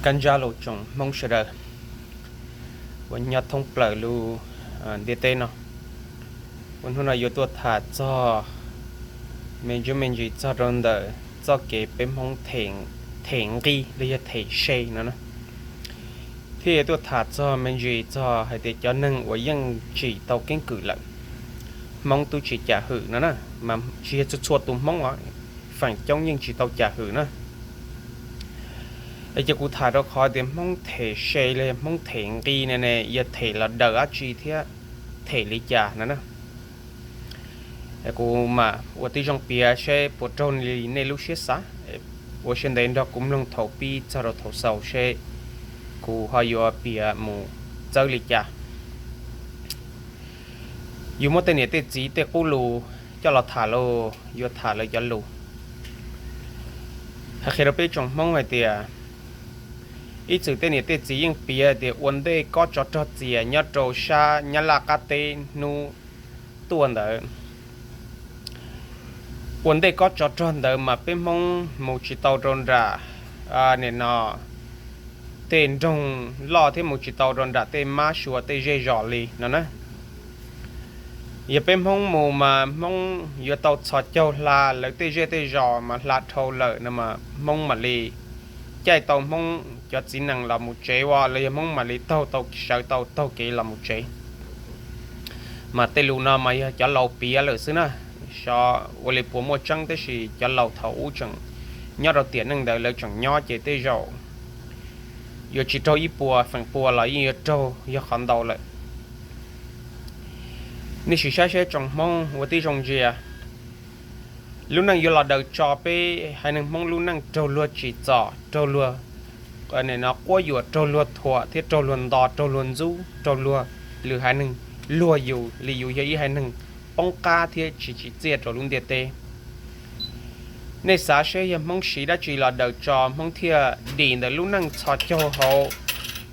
Kab ntsab los tsoom Hmoob sawv daws uas nyob thoob plaws lub ntiaj teb no, uas hnub no yuav tuaj tham txog me ntsis me ntsis txog rau ntawm txoj kev peb Hmoob them nqi los yog them se no na, thiab yuav tuaj tham txog me ntsis txog hais tias cov neeg uas yeej tsim tau keeb kwm lawm, Hmoob twb tsis cam hwm no na, mas tsis yog txhua txhua tus Hmoob os, feem coob yeej tsis tau cam hwm na. Ces kuv tham rau qhov tias Hmoob them se los yog Hmoob them nqi ne ne yog them los daws dab tsi thiab them li cas no na. Kuv mam ua tib zoo piav seb puas raug li nej lub siab xav. Ua siab ntev nrog kuv mloog thaum pib txog rau thaum xaus seb kuv ho yuav piav mus txawb li cas. Yus muab tej niam tej txiv tej qub lus coj los tham los yuav tham lawv cov lus. Hais qhia rau peb tsoom Hmoob hais tias ib txwm tej niam tej txiv yeej piav tias ua ntej kob tsov rog txias nyob rau sab Nyab Laj qab teb hnub tuaj ntawd, ua ntej kob tsov rog ntawd mas peb Hmoob mus tsis tau rau nram, nim no, tej nroog loj thiab mus tsis tau rau nram tej mab sua tej zej zos li no na. Yog peb Hmoob mus mas Hmoob yuav tau txhos caug hla lawv tej zej tej zos mas hla dhau lawm no mas Hmoob mam li caij tau Hmoob cov txiv nees los mus tsev ua los yog Hmoob mam li taug tau sawv tau taug kev los mus tsev. Mas tej lus no mas yog cov laus piav lawm xwb na, xyov ua li puas muaj tseeb, tab sis cov laus thaum ub tseem nyob rau tiam neej ntawd lawv tseem nyob ces tej zaum yuav tsis raug ib puas feem pua los yeej yuav raug yog qhov ntau lawm. Nej sim saib seb tsoom Hmoob ua tib zoo ntsia, lub neej yuav los daws tso peb haiv neeg Hmoob lub neej raug luag tsim txom, raug luag, nim no, quab yuam, raug luag thuam thiab raug luag nto, raug luag ntxub, raug luag, lwm haiv neeg luag yus li yus yog ib haiv neeg poob qab thiab tsis tsim txiaj rau lub ntiaj teb. Nej xav seb yog Hmoob siv dab tsi los daws tso Hmoob thiaj dim ntawm lub neej txhos caug hauv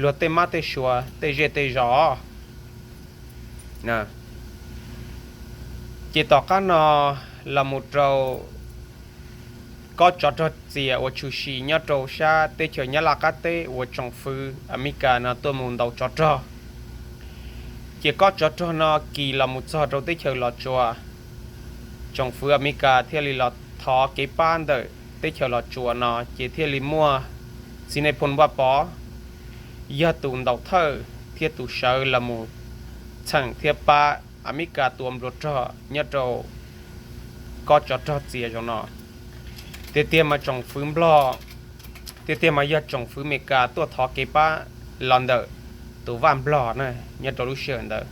luag tej mab tej sua tej zej tej zos? Ces tom qab no los mus rau kob tsov rog txias uas tshwm sim nyob rau sab teb chaws Nyab Laj qab teb uas tsoom fwv Amelikas no tuaj mus ntaus tsov rog. Ces kob tsov rog no kis los mus txog rau teb chaws Los Tsuas, tsoom fwv Amelikas thiaj li los thov kev pab ntawm teb chaws Los Tsuas no ces thiaj li muaj txiv Nais Phoo Vaj Pov yog tus ntaus thawj thiab tus sawv los mus txheem thiab pab Amelikas tua npluag rog nyob rau kob tsov rog txias zaum no. Tiag tiag mas tsoom fwv Nplog, tiag tiag mas yog tsoom fwv Amelikas tuaj thov kev pab los ntawm tus vaj Nplog na nyob rau lub sij hawm ntawd.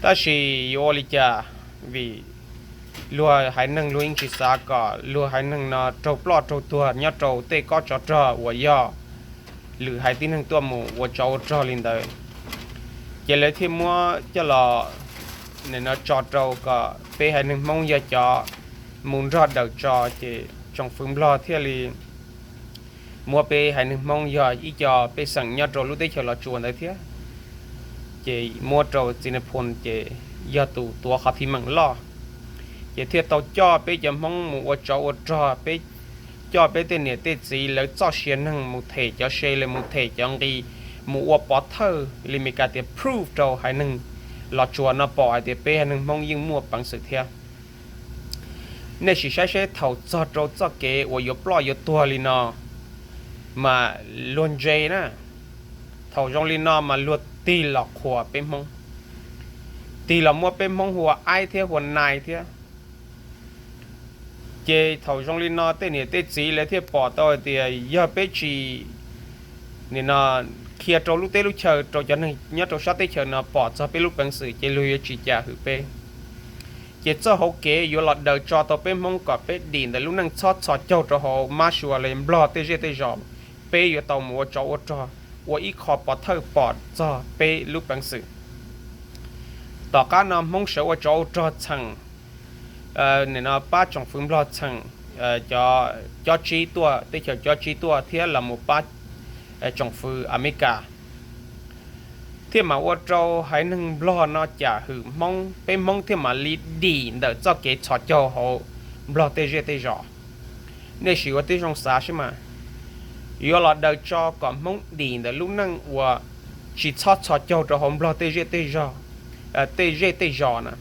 Tab sis yuav ua li cas, vim luag haiv neeg luag yeej tsis xav kom luag haiv neeg no raug ploj raug tuag nyob rau tej kob tsov rog uas yog lwm haiv tib neeg tuaj mus ua tsov ua rog li ntawd. Ces lawv thiaj muab coj los, nim no, tso rau kom peb haiv neeg Hmoob yog cov mus nrog daws tso, ces tsoom fwv Nplog thiaj li muab peb haiv neeg Hmoob yog ib co pej xeem nyob rau lub teb chaws Los Tsuas ntawd thiab, ces muab rau txiv Nais Phoo ces yog tus tuav qhov thib meem loj, ces thiaj tau coj peb cov Hmoob mus ua tsov ua rog, peb coj peb tej niam tej txiv lawv txoj sia neeg mus them cov se, lawv mus them cov nqi, mus ua pov thawj li Meskas tias proof rau haiv neeg Los Tsuas no pom hais tias peb haiv neeg Hmoob yeej muaj peev xwm thiab. Nej sim saib seb thaum txog rau txoj kev uas yuav ploj yuav tuag li no mas luag ntse na. Thaum zoo li no mas luag tig los qhuas peb Hmoob, tig los muab peb Hmoob hu ua aib thiab hu ua nais thiab. Ces thaum zoo li no tej niam tej txiv lawv thiaj pom tau hais tias yog peb tsis, nim no, qhia rau lub teb lub chaw rau cov neeg nyob rau sab teb chaws no pom txog peb lub peev xwm ces luag yuav tsis cam hwm peb. Ces txoj hauv kev yuav los daws tso tau peb Hmoob kom peb dim ntawm lub neej txhob txhos caug rau hauv mab sua li Nplog tej zej tej zos, peb yuav tau mus ua tsov ua rog, ua ib qho pov thawj pom txog peb lub peev xwm. Tom qab no Hmoob sawv ua tsov ua rog txheem, nim no pab tsoom fwv Nplog txheem cov cob tsib tuaj, teb chaws cob tsib tuaj thiab los mus pab tsoom fwv Amelikas, thiaj mam ua rau haiv neeg Nplog no cam hwm Hmoob, peb Hmoob thiaj mam li dim ntawm txoj kev txhos caug hauv Nplog tej zej tej zos. Nej sim ua tib zoo xav seb mas, yuav los daws tso kom Hmoob dim ntawm lub neej uas tsis txhob txhos caug rau hauv Nplog tej zej tej zos, tej zej tej zos na.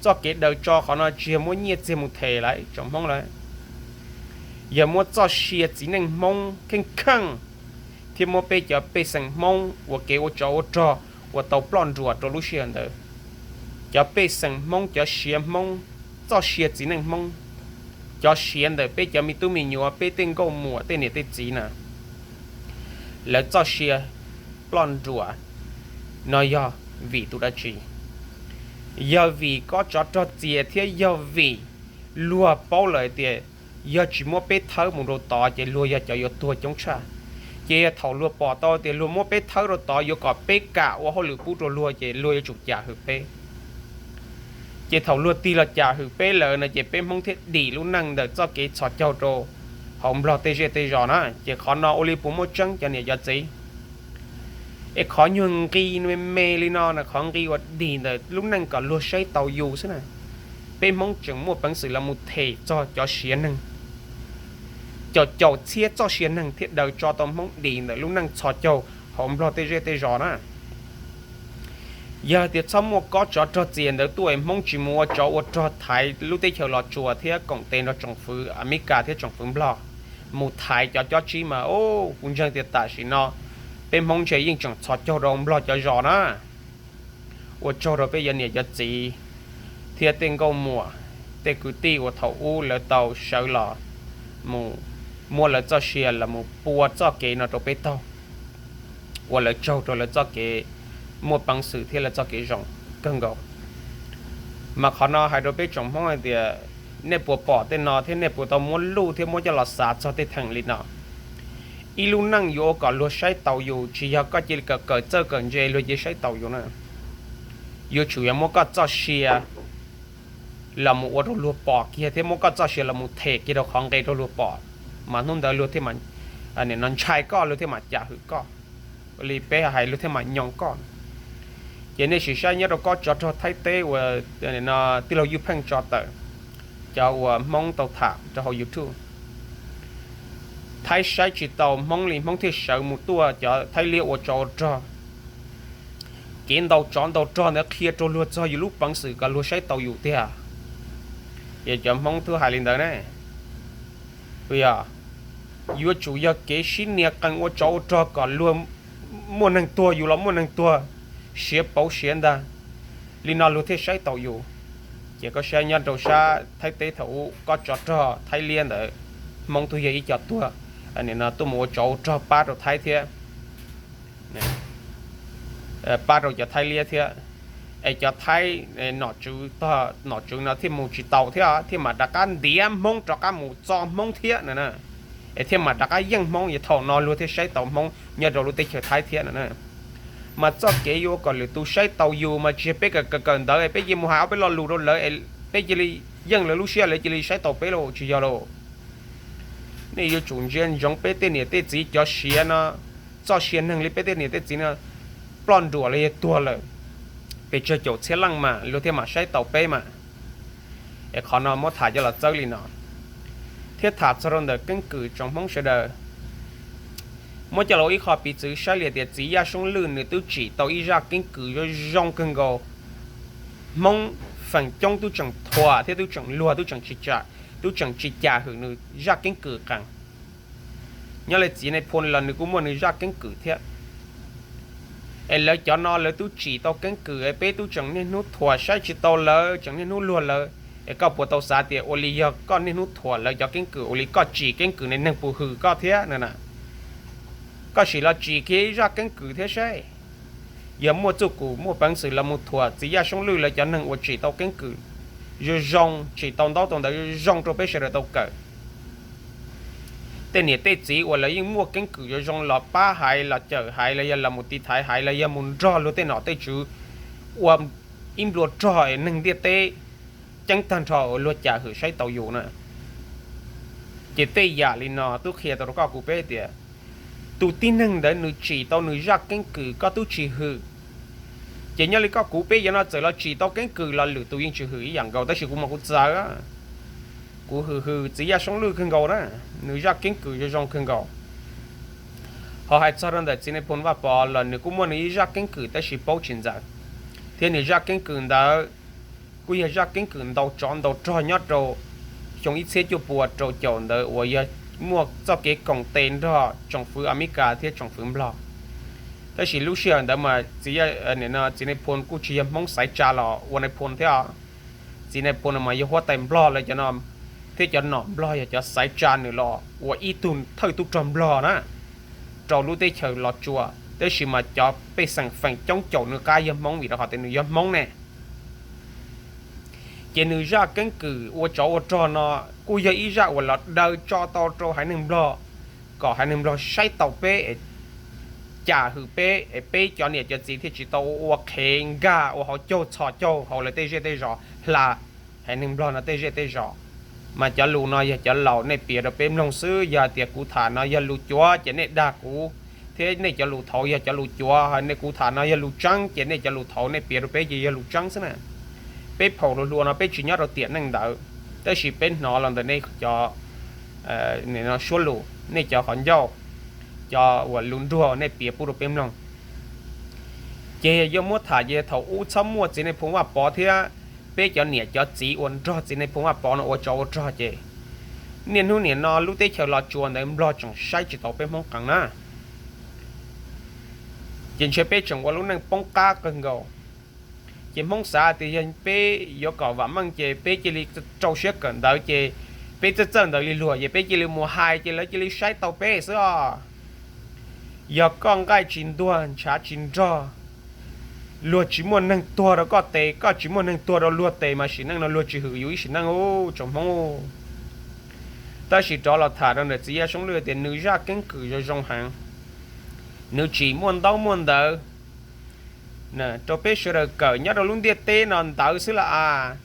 Txoj kev daws tso qhov no tsis yog muab nyiaj txiag mus them lawm tsoom Hmoob lawm, yog muab txoj sia txiv neej Hmoob kheej kheej thiab muab peb cov pej xeem Hmoob uas kev ua tsov ua rog uas tau ploj nruas rau lub sij hawm ntawd. Cov pej xeem Hmoob, cov siav Hmoob, txoj sia txiv neej Hmoob, cov siav ntawm peb cov me tub me nyuam, peb tej nkauj muam, tej niam tej txiv na, lawv txoj sia ploj nruas no yog vim tus dab tsi? Yog vim kob tsov rog txias thiab yog vim luag paub lawm tias yog tsis muab peb thawb mus rau tod ces luag yog cov yuav tuag coob tshaj. Ces yog thaum luag pom tau tias luag muab peb thawb rau tod yuav kom peb kam ua hauj lwm pub rau luag ces luag yuav tsum cam hwm peb. Ces thaum luag tig los cam hwm peb lawm no ces peb Hmoob thiaj dim lub neej ntawm txoj kev txhos caug rau hauv Nplog tej zej tej zos na. Ces qhov no ua li puas muaj tseeb cov niam cov txiv? Es qhov nyuag nqi me me li no na, qhov nqi uas dim ntawm lub neej kom luag saib taus yus xwb na, peb Hmoob tseem muaj peev xwm los mus them txog cov siav neeg. Caum caum txhiab txoj sia neeg thiaj daws tso tau Hmoob dim ntawm lub neej txhos caug hauv Nplog tej zej tej zos na. Yog tias txhob muaj kob tsov rog txias ntawd tuaj es Hmoob tsis mus ua tsov ua rog thaiv lub teb chaws Los Tsuas thiab koom tes nrog tsoom fwv Amelikas thiab tsoom fwv Nplog mus thaiv cov cob tsib mas, kuv ntseeg tias tam sim no peb Hmoob ntshe yeej tseem txhos caug rau Nplog cov zos na. Ua tsaug rau peb cov niam cov txiv thiab tej nkauj muam, tej kwv tij uas thaum ub lawv tau sawv los mus muab lawv txoj sia los mus pua txoj kev no rau peb taug, ua lawv tsaug rau lawv txoj kev muaj peev xwm thiab lawv txoj kev zoo kawg nkaus. Mas qhov no hais rau peb tsoom Hmoob hais tias nej puas pom tej no thiab nej puas tau muab luj thiab muab coj los xav txog tej theem li no? Ib lub neej yuav ua kom luag saib taus yus tsis yog koj cia li kawm kawm txawj kawm ntse luag cia li saib taus yus na. Yuav tsum yog muab koj txoj sia los mus ua rau luag pom kiag thiab muab koj txoj sia los mus them kiag rau qhov nqe rau luag pom, mas hnub ntawd luag thiaj mam, nim no ntshai koj, luag thiaj mam cam hwm koj. Li peb hais, luag thiaj mam nyoo koj. Ces nej sim saib nyob rau kob tsov rog Thaib teb uas tij laug Yuj Pheej tso tawm, cov uas Hmoob tau tham rau hauv YouTube. Thaib saib tsis taus Hmoob li, Hmoob thiaj sawv mus tuaj cov Thaib liab ua tsov ua rog. Kev ntaus tsov ntaus rog ntawd qhia rau luag txog yus lub peev xwm kom luag saib taus yus tiag. Ces cov Hmoob twb hais li ntawd ne. Yog, yuav tsum yog kev sib nias qees ua tsov ua rog kom luag muaj neeg tuag, yus los muaj neeg tuag, siav pauv siav ntag, li no luag thiaj saib taus yus. Ces koj saib nyob rau sab Thaib teb thaum ub kob tsov rog Thaib liab ntawd, Hmoob twb yog ib co tuag, nim no tuaj mus ua tsov ua rog pab rau Thaib thiab, pab rau cov Thaib liab thiab. Es cov Thaib nom tswv, nom tswv no thiaj mus tsis taus thiab, thiaj mam rov qab ntiav Hmoob rov qab mus txo Hmoob thiab no na. Es thiaj mam rov qab yeej Hmoob, es thaum no luag thiaj saib taus Hmoob nyob rau lub teb chaws Thaib thiab no na. Mas txoj kev yuav kom lwm tus saib taus yus mas tsis yog peb kawm kawm kawm ntawv es peb cia li mus hais ob peb lo lus rau lawv es peb cia li yeej lawv lub siab lawv cia li saib taus peb lauj, tsis yog lauj. Nej yuav tsum ntsia ntsoov peb tej niam tej txiv cov siav no, txoj sia neeg li peb tej niam tej txiv no ploj nruam los yog tuag lawm pes tsawg caum txhiab leej mas luag thiaj mam saib taus peb mas. Es qhov no muab tham coj los txawb li no, thiab tham txog rau ntawm keeb kwm tsoom Hmoob sawv daws. Muab coj los ua ib qho piv txwv saib li tias txiv Yaj Soob Lwj nws twb tsim tau ib zaj keeb kwm zoo zoo kawg nkaus. Hmoob feem coob twb tseem thuam thiab twb tseem luag, twb tseem tsis, twb tseem tsis cam hwm nws zaj keeb kwm qees. Nyob li txiv Nais Phoo los nws kuj muaj nws zaj keeb kwm thiab. Es lawv cov no lawv twb tsim tau keeb kwm es peb twb tseem niaj hnub thuam saib tsis tau lawv, tseem niaj hnub luag lawv. Es koj puas tau xav tias ua li yog koj niaj hnub thuam lawv cov keeb kwm ua li koj tsim keeb kwm ne neeg puas hwm koj thiab na? Koj sim los tsim kiag ib zaj keeb kwm thiab seb. Yog muaj txuj kum muaj peev xwm los mus thuam txiv Yaj Soob Lwj lawv cov neeg uas tsim tau keeb kwm zoo zoo, tsim tau ntaub tau ntawv zoo zoo rau peb sawv daws tau kawm. Tej niam tej txiv uas lawv yeej muaj keeb kwm zoo zoo los pab hais, los cawm hais, los yog los mus tiv thaiv hais, los yog mus nrog luag tej nom tej tswv ua ib nplua rog es neeg ntiaj teb ceeb tag nrho uas luag cam hwm saib taus yus na. Ces tej yam li no twb qhia tau rau koj kuv peb tias tus tib neeg ntawd nws tsim tau nws zaj keeb kwm koj twb tsis hwm. Ces nyob li koj kuv peb yog no txawm los tsim tau keeb kwm los lwm tus yeej tsis hwm ib yam nkaus, tab sis kuv mas kuv txawv, kuv hwm hwm txiv Yaj Soob Lwj kawg nkaus na, nws zaj keeb kwm zoo zoo kawg nkaus. Ho hais txog rau ntawm txiv Nais Phoo Vaj Pov los nws kuj muaj nws ib zaj keeb kwm tab sis paub tsis ntxaws, thiab nws zaj keeb kwm ntawd kuj yog zaj keeb kwm ntaus tsov ntaus rog nyob rau xyoo ib txhiab cuaj pua rau caum ntawd uas yog muaj txoj kev koom tes nrog tsoom fwv Amelikas thiab tsoom fwv Nplog. Tab sis lub sij hawm ntawd mas txiv Nais Phoo kuj tsis yog Hmoob xaiv tsa los ua Nais Phoo thiab. Txiv Nais Phoo no mas yog huab tais Nplog lawv cov no, thiab cov nom Nplog yog cov xaiv tsa nws los ua ib tug thawj tub rog Nplog na, rau lub teb chaws Los Tsuas, tab sis mas cov pej xeem feem coob caum nws qab yog Hmoob vim rau qhov tias nws yog Hmoob ne. Ces nws zaj keeb kwm ua tsov ua rog no kuj yog ib zaj uas los daws tso tau rau haiv neeg Nplog, kom haiv neeg Nplog saib taus peb, cam hwm peb es peb cov niam cov txiv thiaj tsis tau ua qhev nkag ua hauv caug txhos caug hauv lawv tej zej tej zos hla haiv neeg Nplog no tej zej tej zos. Mas cov lus no yog cov laus nej piav rau peb mloog xwb, yog tias kuv tham no yog lus cuav ces nej dag kuv, thiab nej cov lus thaud yog cov lus cuav, nej kuv tham no yog lus tseeb ces nej cov lus thaud nej piav rau peb ces yog lus tseeb xwb na. Peb phaum hluas hluas no peb tsis nyob rau tiam neej ntawd, tab sis peb hnov los ntawm nej cov suab lus, nej cov qhov ncauj, cov uas lus nruag nej piav pub rau peb mloog. Ces yog muab tham ces thaum ub txhob muaj txiv Nais Phoo Vaj Pov thiab peb cov niam cov txiv uas nrog txiv Nais Phoo Vaj Pov no ua tsov ua rog ces niaj hnub nim no lub teb chaws Los Tsuas ntawd Nplog tseem saib tsis taus peb Hmoob qees na. Ces ntshe peb tseem ua lub neej poob qab kawg nkaus. Ces Hmoob xav tias yog peb yuav kom vam meej ces peb cia li rau siab kawm ntawv ces peb txawj txawj ntawv li luag ces peb cia li mus hais ces lawv cia li saib tau peb xwb os. Yog koj nqaij tsis ntuag ntshav tsis nrog, luag tsis muaj neeg tuag rau koj tes, koj tsis muaj neeg tuag rau luag tes mas sim neej no luag tsis hwm yus ib sim neej ub tsoom Hmoob. Tab sis rov los tham rau ntawm txiv Yaj Soob Lwj tias nws zaj keeb kwm zoo zoo heev, nws tsim muaj ntaub muaj ntawv rau peb sawv daws kawm nyob rau lub ntiaj teb no ntawd xwb las as,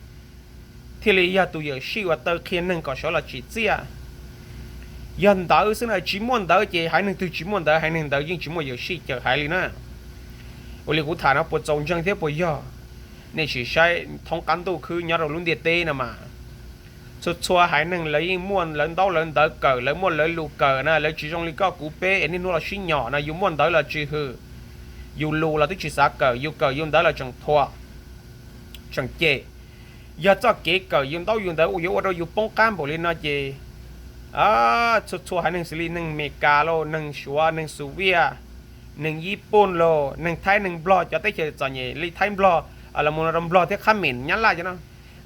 thiaj li yog tus yawm sij uas taw qhia neeg kom sawv los tsim txiaj. Yog ntawd xwb na, tsis muaj ntawd ces haiv neeg twg tsis muaj ntawd haiv neeg ntawd yeej tsis muaj yawm sij cawm haiv li na. Ua li kuv tham no puas txaus ntseeg thiab puas yog? Nej sim saib thoob qab ntuj khwb nyob rau lub ntiaj teb no mas, txhua txhua haiv neeg lawv yeej muaj lawv ntaub lawv ntawv kawm, lawv muaj lawv lus kawm na, lawv tsis zoo li koj kuv peb es niaj hnub los sib nyom no, yus muaj ntawv los tsis hwm, yus lus los twb tsis xav kawm, yus kawm yus ntawv los tseem thuam, tseem cem. Yog txoj kev kawm yus ntaub yus ntawv uas yuav ua rau yus poob qab npaum li no ces txhua txhua haiv neeg xws li neeg Amelikas los neeg Suav, neeg Xus Viaj, neeg Yij Pooj los neeg Thaib neeg Nplog, cov teb chaws txom nyem li Thaib Nplog, los mus rau Nplog thiab Qhab Mem Nyab Laj cov no,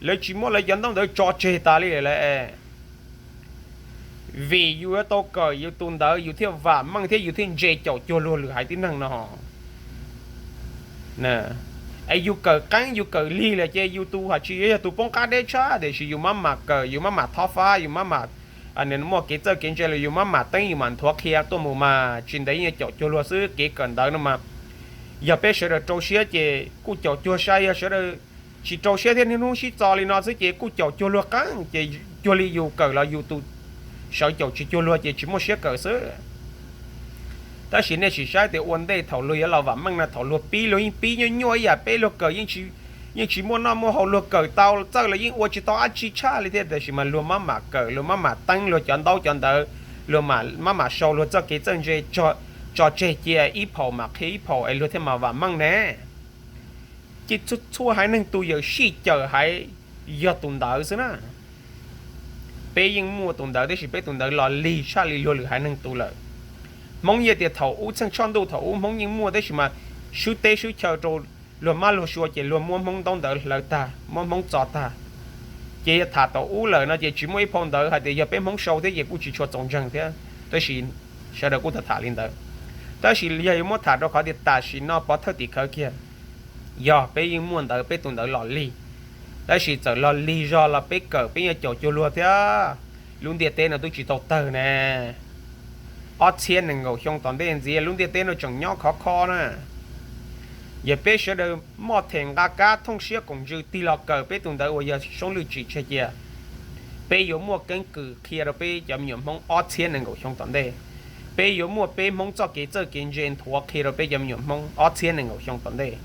lawv tsis muab lawv cov ntaub ntawv tso tseg tas li lawm. Vim yus yuav tau kawm yus tus ntawv yus thiaj vam meej thiab yus thiaj ntse caum cuag luag lwm haiv tib neeg no. Es yus kawm qeeb yus kawm lig lawm ces yus tus haj tsis yuav yog tus poob qab deb tshaj, tiam sis yus maj mam kawm yus maj mam thob fab yus maj mam muaj kev txawj kev ntse los yus maj mam teeb yus mam nthuav qhia tuaj mus mas tsis ntev yeej caum cuag luag xwb. Kev kawm ntawv no mas yog peb sawv daws rau siab ces kuj caum cuag sai, yog sawv daws tsis rau siab thiab niaj hnub sib txo li no xwb ces kuj caum cuag luag qeeb, ces cuag li yus kawm los yus tus sawv caum tsis cuag luag ces tsis muaj siab kawm xwb. Tab sis nej sim saib tias ua ntej thaum luag yuav los vam meej no thaum luag pib luag yeej pib nyuaj nyuaj ib yam peb luag kawm yeej tsis muaj noj muaj haus, luag kawm tau txawj los yeej ua tsis tau dab tsi tshaj li thiab, tiam sis mas luag maj mam kawm luag maj mam teeb luag cov ntaub cov ntawv, luag maj mam sau luag txoj kev txawj ntse tso tseg cia ib phaum mam qhia ib phaum es luag thiaj mam vam meej ne. Ces txhua txhua haiv neeg tus yawm sij cawm haiv yog tus ntawv xwb na. Peb yeej muaj tus ntawv tab sis peb tus ntawv los lig tshaj li luag lwm haiv neeg tus lawm. Hmoob yeej tias thaum ub txheej tshoj ntuj thaum ub Hmoob yeej muaj tab sis mas swb teb swb chaw rau luag mab luag sua ces luag muab Hmoob ntaub ntawv hlawv tag muab Hmoob txo tag. Ces yog tham thaum ub lawm no ces tsis muaj ib phau ntawv hais tias yog peb Hmoob sau thiab ces kuj tsis tshua txaus ntseeg thiab, tab sis sawv daws kuj tham tham li ntawd. Tab sis yog yuav muab tham rau qhov tias tam sim no pov thawj tim khawv kiag, yog peb yeej muaj ntawv peb tus ntawv los lig, tab sis txawm los lig zog los peb kawm peb yuav caum cuag luag thiab. Lub ntiaj teb no twb tsis tau tawg ne, ob txhiab nees nkaum xyoo tom ntej ntxiv lub ntiaj teb no tseem nyob khov kho na. Yog peb sawv daws moj them nqa kab thooj siab koom ntsws tig los kawm peb tus ntawv uas yog Soob Lwj tsim tseg cia, peb yuav muaj keeb kwm qhia rau peb cov me nyuam Hmoob ob txhiab nees nkaum xyoo tom ntej. Peb yuav muaj peb Hmoob txoj kev txawj kev ntse nthuav qhia rau peb cov me nyuam Hmoob ob txhiab nees nkaum xyoo tom ntej.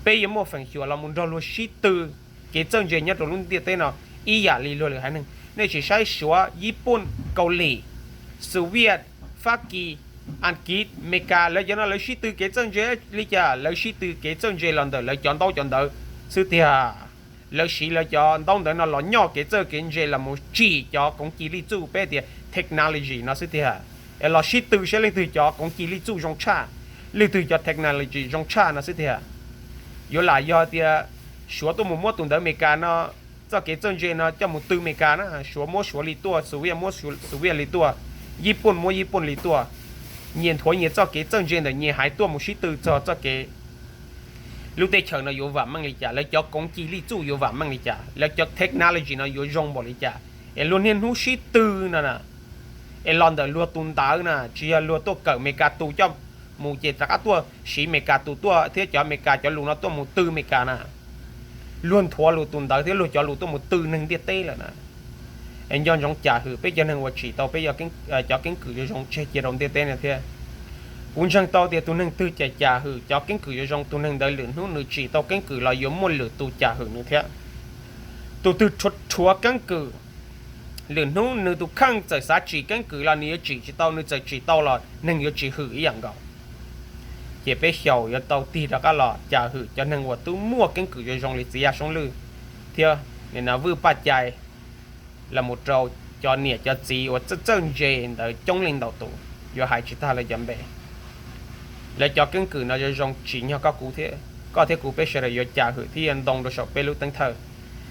Peb yuav muaj feem xyuam los mus nrog luag sib tw kev txawj ntse nyob rau lub ntiaj teb no ib yam li luag lwm haiv neeg. Nej tsis saib Suav, Yij Pooj, Kaus Lim, Xus Viaj, Fab Kis, Askiv, Meskas, lawv cov no lawv sib tw kev txawj ntse li cas? Lawv sib tw kev txawj ntse los ntawm lawv cov ntaub cov ntawv xwb tiag. Lawv siv lawv cov ntaub ntawv no los nyoj kev txawj kev ntse los mus tsim cov koov ci lij txuj peb tias technology no xwb tiag. Es los sib tw saib leej twg cov koov ci lij txuj zoo tshaj, leej twg cov technology zoo tshaj no xwb tiag. Yuav lam yog tias Suav tuaj mus muab tus ntawv Meskas no, txoj kev txawj ntse no coj mus tw Meskas na, Suav muab Suav li tuaj, Soviet muab Soviet li tuaj, Yiv Pooj muab Yiv Pooj li tuaj, nyias nthuav nyias txoj kev txawj ntse ntawm nyias haiv tuaj mus sib tw txog txoj kev lub teb chaws no yuav vam meej li cas, lawv cov koov ci lij txuj yuav vam meej li cas, lawv cov technology no yuav zoo npaum li cas. Es luag niaj hnub sib tw no na, es los ntawm luag tus ntawv na, tsis yog luag tuaj kawm Meskas tus coj mus ces rov qab tuaj siv Meskas tus tuaj thiab cov Meskas cov lus no tuaj mus tw Meskas na. Luag nthuav luag tus ntawv thiab luag cov lus tuaj mus tw neeg ntiaj teb lawm na. Es nco ntsoov Cam Hwm, peb cov neeg uas tsim tau peb cov keeb kwm zoo zoo tseg cia rau ntiaj teb no thiab. Kuv ntseeg tau tias tus neeg twg cem Cam Hwm cov keeb kwm zoo zoo, tus neeg ntawd lwm hnub nws tsim tau keeb kwm los yuav muaj lwm tus Cam Hwm nws thiab. Tus twg rhuav keeb kwm, lwm hnub nws tus kheej txawm xav tsim keeb kwm los nws yuav tsim tsis tau, nws txawm tsim tau los neeg yuav tsis hwm ib yam nkaus. Ces peb xyaum yuav tau tig rov qab los Cam Hwm cov neeg uas twb muaj keeb kwm zoo zoo li txiv Yaj Soob Lwj thiab Vwj Paj Cai los mus rau cov niam cov txiv uas txawj txawj ntse ntawd coob leej ntau tus, yuav hais tsis tag lawv cov npe. Lawv cov keeb kwm no zoo zoo tsim nyog koj kuv thiab, koj thiab kuv peb sawv daws yuav Cam Hwm thiab yuav ntoo rau saum peb lub teeb thawj.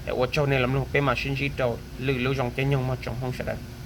Es ua tsaug nej los mloog, peb mam sib ntsib rau lwm lub zoo caij nyoog mog tsoom Hmoob sawv daws.